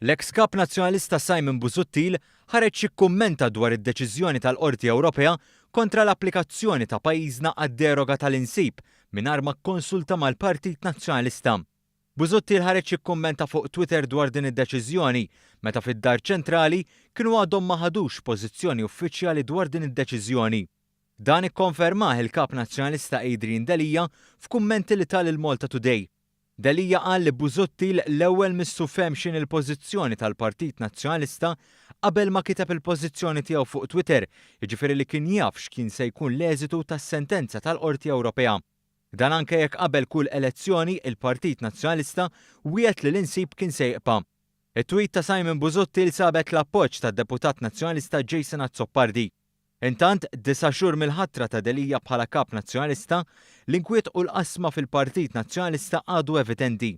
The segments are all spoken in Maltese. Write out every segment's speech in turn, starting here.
L-eks Kap Nazzjonalista Simon Busuttil ħareġ jikkummenta dwar id-deċiżjoni tal-Qorti Ewropea kontra l-applikazzjoni ta' pajjiżna għad-deroga tal-insib mingħajr ma kkonsulta mal-Partit Nazzjonalista. Busuttil ħareġ jikkummenta fuq Twitter dwar din id-deċiżjoni meta fid-Dar Ċentrali kienu għadhom ma ħadux pożizzjoni uffiċjali dwar din id-deċiżjoni. Dan ikkonfermah il-Kap Nazzjonalista Adrian Delia f'kummenti li ta lil Malta Today. Delia qal li Busuttil l-ewwel missu fehem x'inhi l-pożizzjoni tal-Partit Nazzjonalista qabel ma kiteb il-pożizzjoni tiegħu fuq Twitter, jiġifieri li kien jaf x'kien se jkun l-eżitu tas-sentenza tal-Qorti Ewropea. Dan anke jekk qabel kull elezzjoni il-Partit Nazzjonalista wiegħed li l-insib kien se jibqa'. It-tweet ta' Simon Busuttil sabet l-appoġġ tad-Deputat Nazzjonalista Jason Azzopardi. Intant, disa' xhur mill-ħatra ta' Delia bħala Kap Nazzjonalista, l-inkwiet u l-qasma fil-Partit Nazzjonalista għadu evidenti.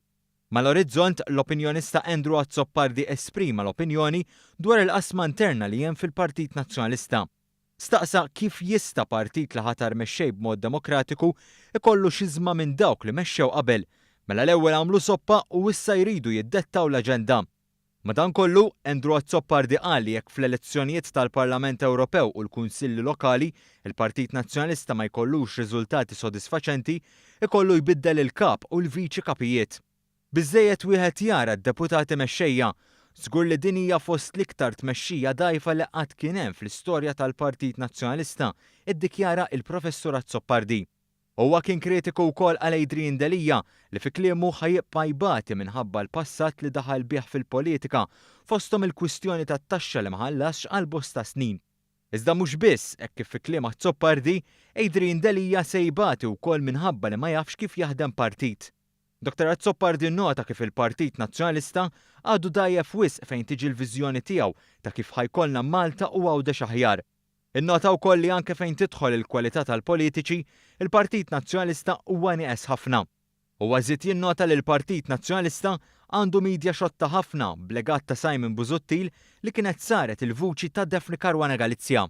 Mal-Orizzont, l-opinjonista Andrew Azzopardi esprima l-opinjoni dwar il-qasma interna li hemm fil-Partit Nazzjonalista. Staqsa kif jista' partit li ħatar mexxej b'mod demokratiku ikollu xiżma minn dawk li mexxew qabel, mela l-ewwel għamlu soppa u issa jridu jiddettaw l-aġenda. Madankollu, Andrew Azzopardi qal li jekk fl-elezzjonijiet tal-Parlament Ewropew u l-Kunsilli Lokali, il-Partit Nazzjonalista ma jkollux riżultati sodisfaċenti, ikollu jbiddel il-Kap u l-Viċi Kapijiet. Biżżejjed wieħed jara d-deputati mexxejja. Żgur li din hija fost l-iktar tmexxija dgħajfa li qatt kien hemm fl-istorja tal-Partit Nazzjonalista, iddikjara il-Professur Azzopardi. Huwa kien kritiku wkoll għal Adrian Delia li fi kliemu ħa jibqa' jbati minħabba l-passat li daħal bih fil-politika, fosthom il-kwistjoni tat-taxxa li ma ħallasx għal bosta snin. Iżda mhux biss, hekk kif fi kliem Azzopardi, Adrian Delia se jbati wkoll minħabba li ma jafx kif jaħdem partit. Dottor Azzopardi nnota kif il-Partit Nazzjonalista għadu dgħajjef wisq fejn tiġi l-viżjoni tiegħu ta' kif ħa jkollna Malta u Għawdex aħjar. Innota wkoll li anke fejn tidħol il-kwalità tal-politiċi, il-Partit Nazzjonalista huwa nieqes ħafna. Huwa żied jinnota li l-Partit Nazzjonalista għandu media xotta ħafna b'legat ta' Simon Busuttil li kienet saret il-vuċi ta' Daphne Caruana Galizia.